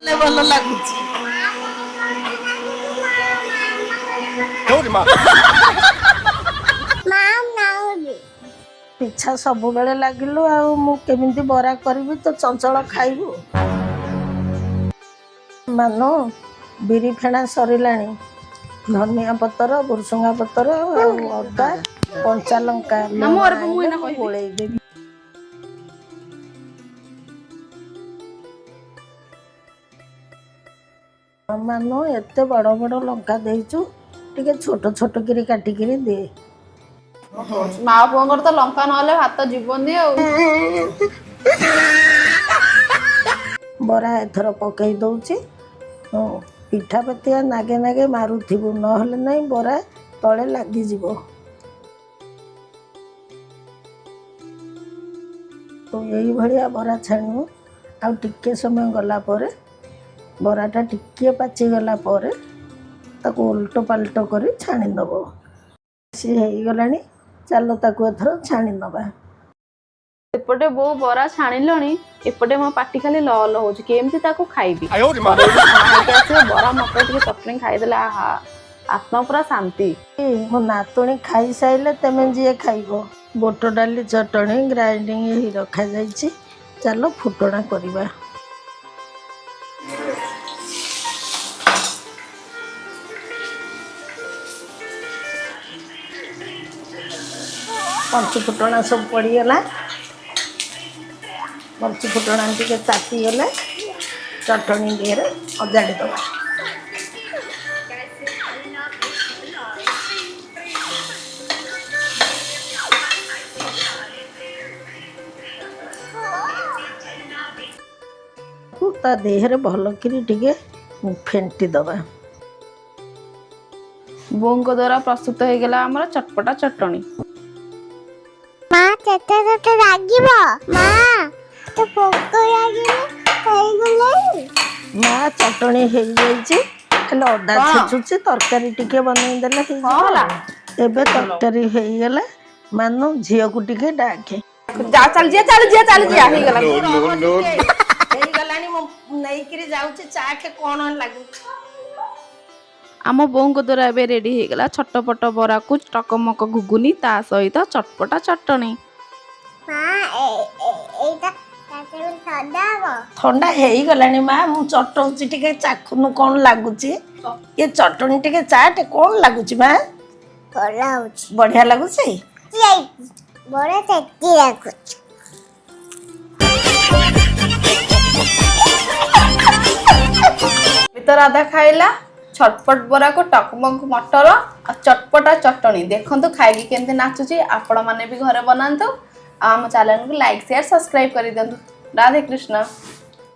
ଭଲ ଲାଗୁଛି। ମା, ନାଉବି। ପିଛା ସବୁବେଳେ ଲାଗିଲୁ, ଆଉ ମୁଁ କେମିତି ବରା କରିବି ତ ଚଞ୍ଚଳ ଖାଇବୁ। ମାନୁ, ବିରି ଫେଣା ସରିଲାଣି। ଧନିଆ ପତ୍ର, ଭୃସୁଙ୍ଗା ପତ୍ର ଆଉ ଅଦା, କଞ୍ଚା ଲଙ୍କା, ଲୁଣ ଆଣିଲେ ମୁଁ ଗୋଳେଇ ଦେବି। ମାନୁ, ଏତେ ବଡ଼ ବଡ଼ ଲଙ୍କା ଦେଇଛୁ, ଟିକେ ଛୋଟ ଛୋଟ କିରି କାଟିକିରି ଦେ। ମା ପୁଅଙ୍କର ତ ଲଙ୍କା ନହେଲେ ଭାତ ଯିବନି ଆଉ। ବରା ଏଥର ପକେଇ ଦଉଛି। ହଁ, ପିଠା ପାତିଆ ନାଗେ ନାଗେ ମାରୁଥିବୁ, ନହେଲେ ନାହିଁ ବରା ତଳେ ଲାଗିଯିବ। ତ ଏଇଭଳିଆ ବରା ଛାଣିବୁ। ଆଉ ଟିକେ ସମୟ ଗଲା ପରେ, ବରାଟା ଟିକିଏ ପାଚିଗଲା ପରେ ତାକୁ ଓଲଟ ପାଲଟ କରି ଛାଣିଦେବ। ସିଏ ହେଇଗଲାଣି, ଚାଲ ତାକୁ ଏଥର ଛାଣିଦେବା। ଏପଟେ ବୋଉ ବରା ଛାଣିଲଣି, ଏପଟେ ମୋ ପାଟି ଖାଲି ଲ ଲ ହଉଛି, କେମିତି ତାକୁ ଖାଇବି। କରେଇରେ ଛଣା ହେଇକି ଆସିବ ବରା, ମଟର ଟିକେ ଚଟଣି ଖାଇଦେଲେ ଆହା, ଆତ୍ମା ପୁରା ଶାନ୍ତି। ମୋ ନାତୁଣୀ ଖାଇସାରିଲେ ତେମେ ଯିଏ ଖାଇବ। ବୁଟ ଡାଲି ଚଟଣି ଗ୍ରାଇଣ୍ଡିଙ୍ଗ ହେଇ ରଖାଯାଇଛି, ଚାଲ ଫୁଟଣା କରିବା। ପଞ୍ଚୁ ଫୁଟଣା ସବୁ ପଡ଼ିଗଲା। ପଞ୍ଚୁ ଫୁଟଣା ଟିକେ ତାତିଗଲେ ଚଟଣି ଦିହରେ ଅଜାଡ଼ି ଦେବା। ତା ଦେହରେ ଭଲକିରି ଟିକେ ଫେଣ୍ଟି ଦେବା। ବୋଉଙ୍କ ଦ୍ଵାରା ପ୍ରସ୍ତୁତ ହେଇଗଲା ଆମର ଚଟପଟା ଚଟଣି। ମା, କେତେ ତତେ ଲାଗିବ? ମା, ତ ପୋକ ଲାଗିବ ହେଇଗଲାଣି। ମା, ଚଟଣି ହେଇଯାଇଛି, ହେଲେ ଅଦା କଣ? ଛେଚୁଛି, ତରକାରୀ ଟିକେ ବନେଇ ଦେଲେ କଣ ହେଇଯିବ। ହେଲା? ଏବେ ତରକାରୀ ହେଇଗଲା। ମାନୁ, ଝିଅକୁ ଟିକେ ଡାକେ। ଯା, ଚାଲ ଯିଆ, ଚାଲ ଯିଆ, ଚାଲ ଯିଆ, ହେଇଗଲା। ହେଇଗଲାଣି, ମୁଁ ନେଇକିରି ଯାଉଛି, ଚାଖେ କଣ ଲାଗୁଛି। ଆମ ବୋଉଙ୍କ ଦ୍ୱାରା ଏବେ ରେଡି ହେଇଗଲା ଛଟପଟ ବରାକୁ ଟକମକ ଘୁଗୁନି, ତା ସହିତ ଚଟପଟା ଚଟଣି। ମା, ଏଇଟା ତାପରେ ଥଣ୍ଡା ହବ। ଥଣ୍ଡା ହେଇଗଲାଣି ମା, ମୁଁ ଚଟଉଛି, ଟିକେ ଚାଖୁନୁ କଣ ଲାଗୁଛି। ଏ ଚଟଣି ଟିକେ ଚାଟେ, କଣ ଲାଗୁଛି ମା? ଭଲ ହଉଛି। ବଢିଆ ଲାଗୁଛି। ବଡ ଟେଷ୍ଟି ଲାଗୁଛି। ଏବେ ତ ରାଧା ଖାଇଲା ଛଟପଟ ବରାକୁ ଟକମକ ମଟର ଆଉ ଚଟପଟା ଚଟଣି। ଦେଖନ୍ତୁ ଖାଇକି କେମିତି ନାଚୁଛି। ଆପଣମାନେ ବି ଘରେ ବନାନ୍ତୁ ଆଉ ଆମ ଚ୍ୟାନେଲକୁ ଲାଇକ୍, ସେୟାର, ସବସ୍କ୍ରାଇବ କରିଦିଅନ୍ତୁ। ରାଧେ କୃଷ୍ଣ।